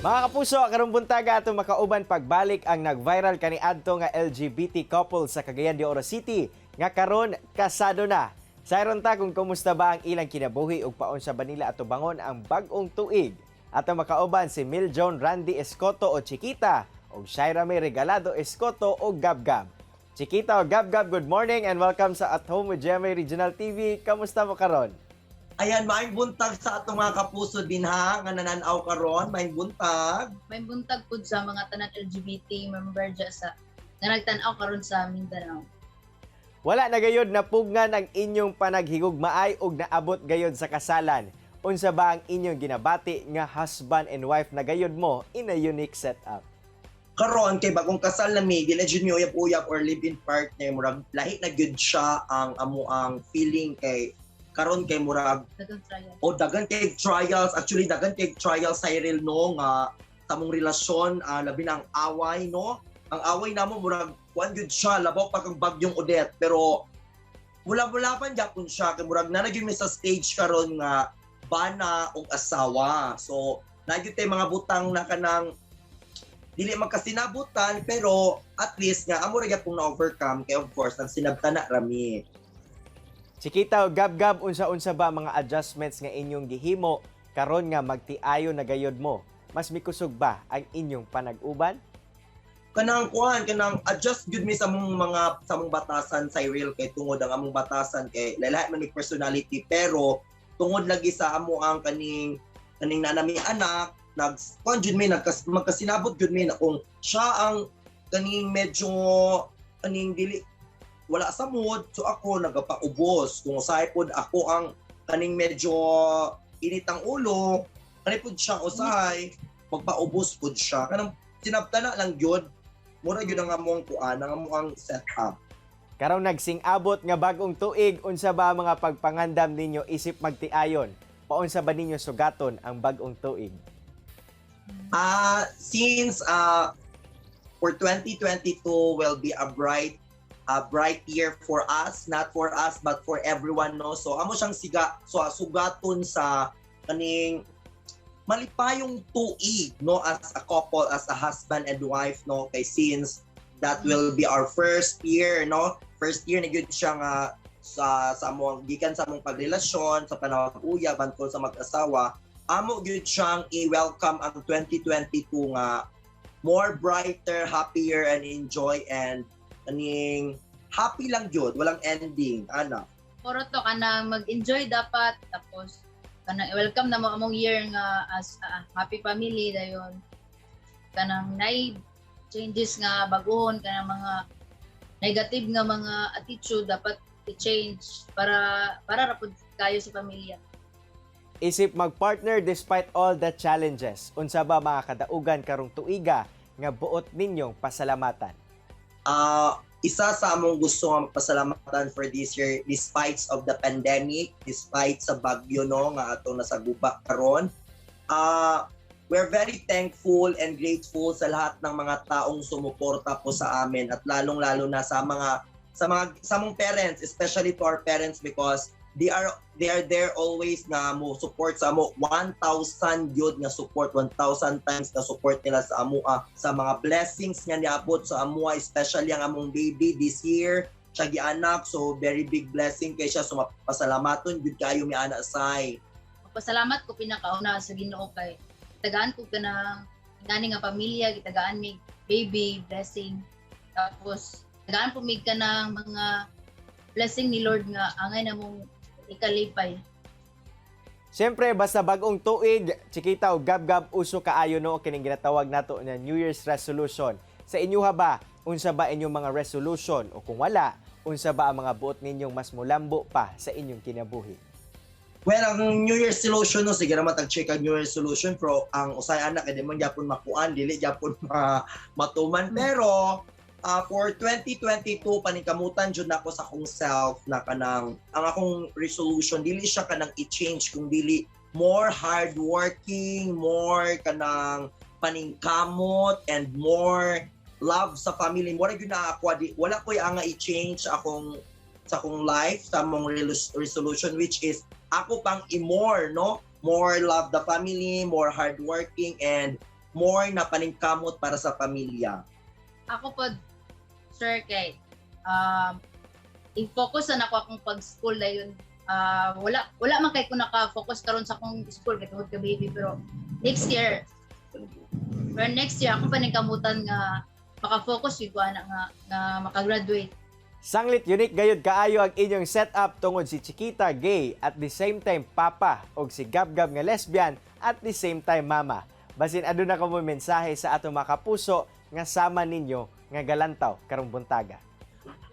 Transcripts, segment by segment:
Mga kapuso, karong buntaga atong makauban pagbalik ang nag-viral kaniadto nga LGBT couple sa Cagayan de Oro City nga karon kasado na. Sayron ta kung kumusta ba ang ilang kinabuhi ug paunsa ba nila atubangon ang bag-ong tuig. Atong makauban si Miljoan Randy Escoto o Chiquita ug Shaira May Regalado Escoto o Gabgab. Chiquita o Gabgab, good morning and welcome sa At Home with GMA Regional TV. Kamusta mo karon? Ayan, maayong buntag sa atong mga kapuso dinha nga nananaw karon, maayong buntag. Maayong buntag pud sa mga tanan LGBT member dya sa nga nagtan-aw karon sa Mindanao. Wala na gayod napugngan ang inyong panaghigugmaay ug naabot gayod sa kasalan. Unsa ba ang inyong ginabati nga husband and wife na gayod mo in a unique setup? Karon kay bagong kasal na mi, dili jud mi uyab-uyab or live-in partner, murag lahi na gyud siya ang amoang feeling kay karon kay murag Daghang trial. O daghan kay trials, actually daghan kay trials, Cyril, no, nga sa among relasyon, labi na ang away, no. Ang away namo murag kuan gyud siya, labaw pa kang bagyong Odette, pero wala wala pa gyapon siya kay murag naa na gyud mi sa stage karon nga bana og asawa. So naa gyud tay mga butang na kanang dili magkasinabutan, pero at least nga amo ra gyapon na overcome kay of course ang sinabtana rami. Chiquita o Gab-Gab, unsa-unsa ba mga adjustments nga inyong gihimo karon nga magtiayon na gayod mo? Mas mikusog ba ang inyong panag-uban? Kanang kuan, kanang adjust gyud mi sa among mga sa among batasan, Cyril, kay tungod ang among batasan kay lahi man mig personality, pero tungod lagi sa amo ang kaning kaning naa nami anak, nag kuan jud mi, magkasinabot jud mi na kung siya ang kaning medyo kaning dili wala sa mood, so ako nagapaubos. Kung usahay pod ako ang kaning medyo init ang ulo, kani pod siya usahay magpaubos pod siya. Kanang sinabtana lang gyud, mura gyud ang among kuan, ang among setup. Karong nagsing-abot nga bagong tuig, unsa ba ang mga pagpangandam ninyo isip magtiayon? Paunsa ba ninyo sugaton ang bagong tuig? Since for 2022 will be a bright year for us, not for us but for everyone, no. So amo siyang siga so sugaton sa kaning malipayong tuig, no, as a couple, as a husband and wife, no, kay since that will be our first year, no, first year na gyud siya nga sa among gikan sa among pagrelasyon sa panahon uyab bantol sa mag-asawa. Amo gyud siyang i-welcome ang 2022 nga more brighter, happier and enjoy and kaning happy lang gyud, walang ending ana. Moro to kanang mag-enjoy dapat, tapos kanang welcome na mo among year nga as a happy family. Dayon kanang nay changes nga baguhon, kanang mga negative nga mga attitude dapat i-change para ra pud kayo sa pamilya. Isip magpartner despite all the challenges, unsa ba mga kadaugan karong tuiga nga buot ninyong pasalamatan? Isa sa among gusto nga pasalamatan for this year, despite of the pandemic, despite sa bagyo, no, nga atong nasaguba karon, we're very thankful and grateful sa lahat ng mga taong sumuporta po sa amin at lalong-lalo na sa among parents, especially to our parents, because they are there always nga mo support sa amo. 1,000 yun nga support, 1,000 times na support nila sa amo, sa mga blessings nga niabot sa amo, especially ang among baby this year siya gianak. So very big blessing kay siya, so mapasalamaton gyud kayo mi ana say. Pasalamat ko pinakauna sa Ginoo kay tagaan ko kanang ngani nga pamilya, gitagaan mig baby, blessing. Tapos tagaan po mig kanang mga blessing ni Lord nga angay namong ikalipay. Siyempre, basta bagong tuig, Chiquita o Gab-Gab, uso kaayo no kining ginatawag nato na New Year's resolution. Sa inyo ha ba, unsa ba inyong mga resolution o kung wala, unsa ba ang mga buot ninyong mas mulambo pa sa inyong kinabuhi? Well, ang New Year's resolution, no, sige naman tag-check ang New Year's resolution, pero ang usay anak kay di man gyapon makuan, dili gyapon matuman. Pero for 2022, paningkamutan jud nako sa akong self na kanang ang akong resolution dili siya kanang i-change kung dili more hardworking, more kanang paningkamot and more love sa family. More gyud na ako di, wala ko'y anga i-change akong sa akong life sa among resolution, which is ako pang i-more, no, more love the family, more hardworking and more na paningkamot para sa pamilya. Ako pod, sir, kay i-focus na nako akong pag-school dayon. Wala man kay ko naka-focus karon sa akong school kay tungod ka baby, pero next year akong paningkamutan nga maka-focus gyud ko ana nga makagraduate. Sanglit unique gayud kaayo ang inyong setup tungod si Chiquita gay at the same time papa og si Gab-Gab nga lesbian at the same time mama. Basin aduna ka mo mensahe sa atong mga kapuso nga sama ninyo nga galantaw karong buntaga.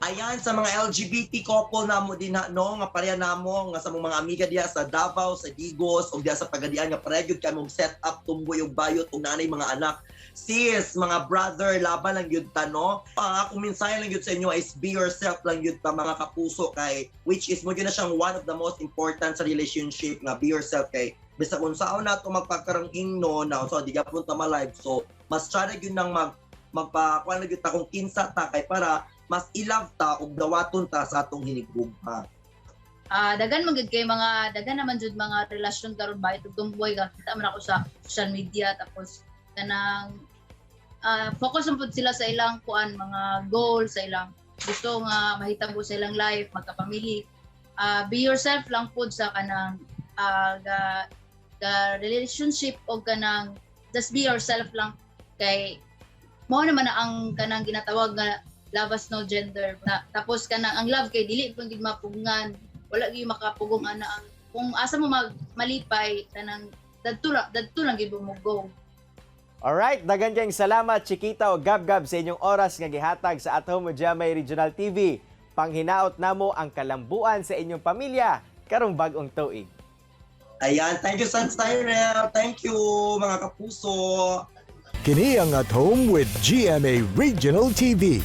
Ayan, sa mga LGBT couple namo din na, no, nga pareha namo nga sa mga amiga diha sa Davao, sa Digos ug diha sa Pagadian nga pareha gyud kamo set up, tumboy ug bayot ug naanay mga anak. Sis, mga brother, laban lang gyud ta, no. Ang akong mensahe lang gyud sa inyo is be yourself lang gyud ta, mga kapuso, kay which is mo gyud na siyang one of the most important sa relationship nga be yourself, kay bisag unsaon nato magpagkarang ingno na so di gapon ta ma-live, so mas try gyud nang magpa kuan gyud ta kung kinsa ta kay para mas i-love ta ug dawaton ta sa atong hinigugma. Daghan man gud kay mga daghan naman jud mga relasyon karon ba ug tumboy ka kita man ako sa social media, tapos kanang focus man pud sila sa ilang kuan, mga goal, sa ilang gusto nga mahitabo sa ilang life, magkapamilya. Be yourself lang pud sa kanang ga relationship o kanang just be yourself lang kay mao naman na ang kanang ginatawag nga love has no gender na, tapos kanang ang love kay dili pud gid mapugngan, wala gyud makapugong ana. Ang kung asa mo mag malipay, kanang dadto lang gyud mo go. Alright, daghan kayong salamat, Chiquita o Gab-Gab, sa inyong oras nga gihatag sa At Home with GMA Regional TV. Panghinaot namo ang kalambuan sa inyong pamilya karong bag-ong tuig. Ayan, thank you, San Styrel. Thank you, mga kapuso. Kini ang At Home with GMA Regional TV.